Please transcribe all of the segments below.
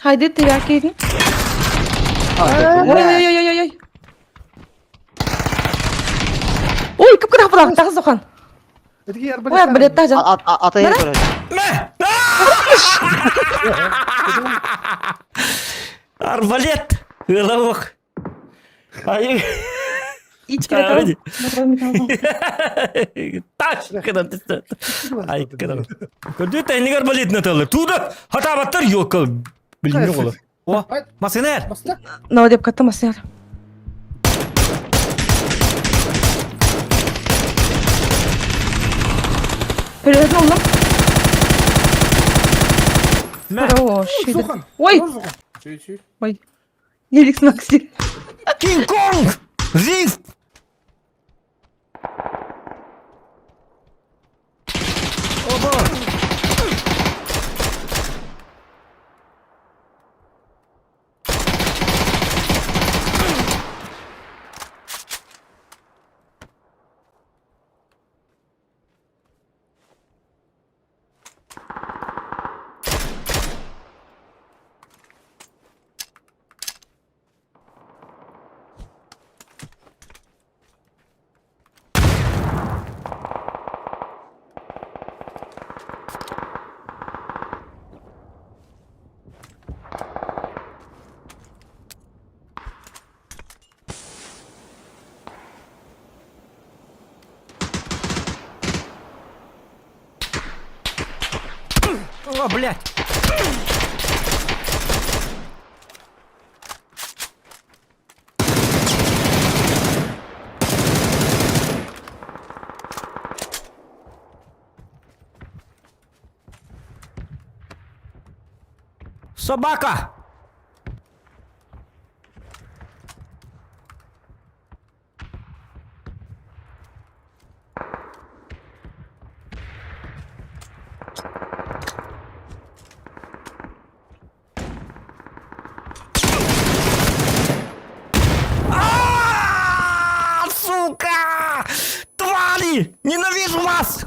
Хайды тирякин. Ой ой ой ой ой. Ой, кып кыра булак тагыз охан. Ой, арбалет тажан. Атайы көрөр. Арбалет! Ыла Ай. Таш кыдан түстө. Ай кыдан. Көрдү тайныгар арбалетин аталар. Туда хатабаттар ёлка. Билмей олар. О, масынер. Но деп катта масынер. Переведен oğlum. Хорош. Ой. Ой. Еликс Макси. Кинг-Конг! Жив! Оба! О, блядь! Собака! А, сука! Твари! Ненавижу вас!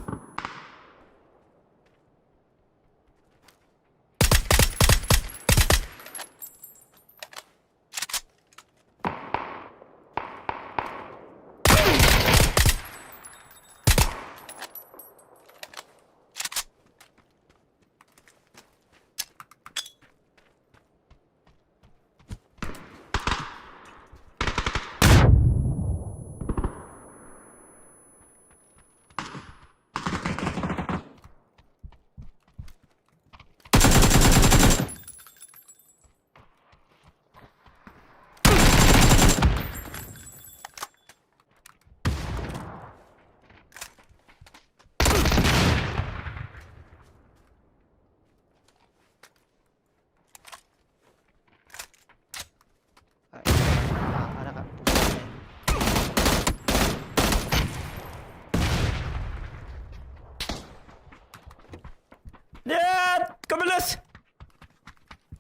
Нет, көмөлөс!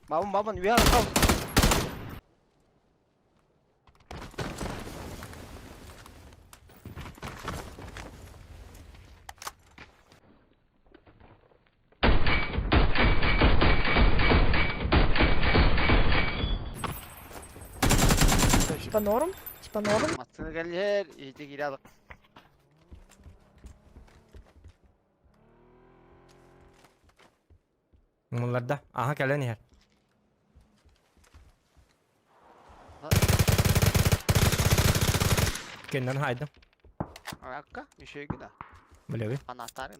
Бабын бабын үһэ кал. Типа норм? Типа норм? Массыына кэллэр, иһити киирэ алык. Мулларда. Аха кэлэн иһэр. Кэннэн хайдым. Акка, үчүгэй да. Билэбин. Анаатарын.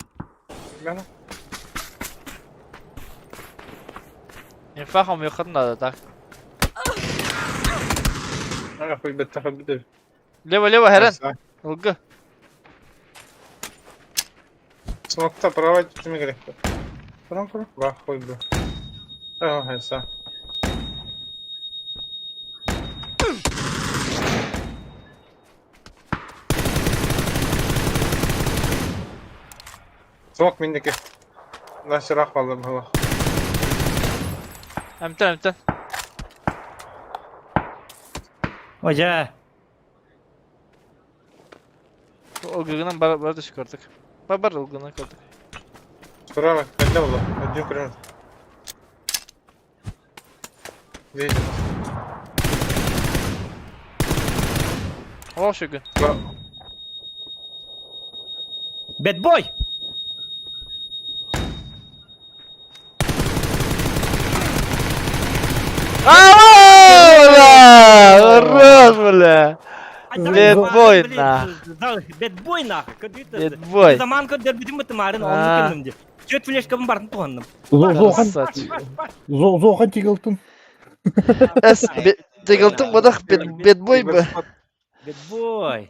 Инфа хомуйаххытын наада так. Лево, лево, Херен. Ылгы. Смокта проводить керек. Көрөн көрөн. Бах койду. Хайса. Смок миндики. Насирах балды было. Эмтэн, эмтэн. Ожа. Ылгыгынан бар, бар түс көрдүк. Бар, бар ылгынан көрдүк. Справа, когда было? Один пример. Здесь. Ол шүгүн. Бэтбой! Бля! Хорош, бля! Бэтбой, нах. Бэтбой нахуй. Бэтбой. Заман көрдөрбүтүм бытымарын, Аа. онну кынным ди. Чөт флешкабын бартын туһанным. Красавчик. Зохан тигелтын. Эс, тигелтын бодах бэтбой бы. Бэтбой.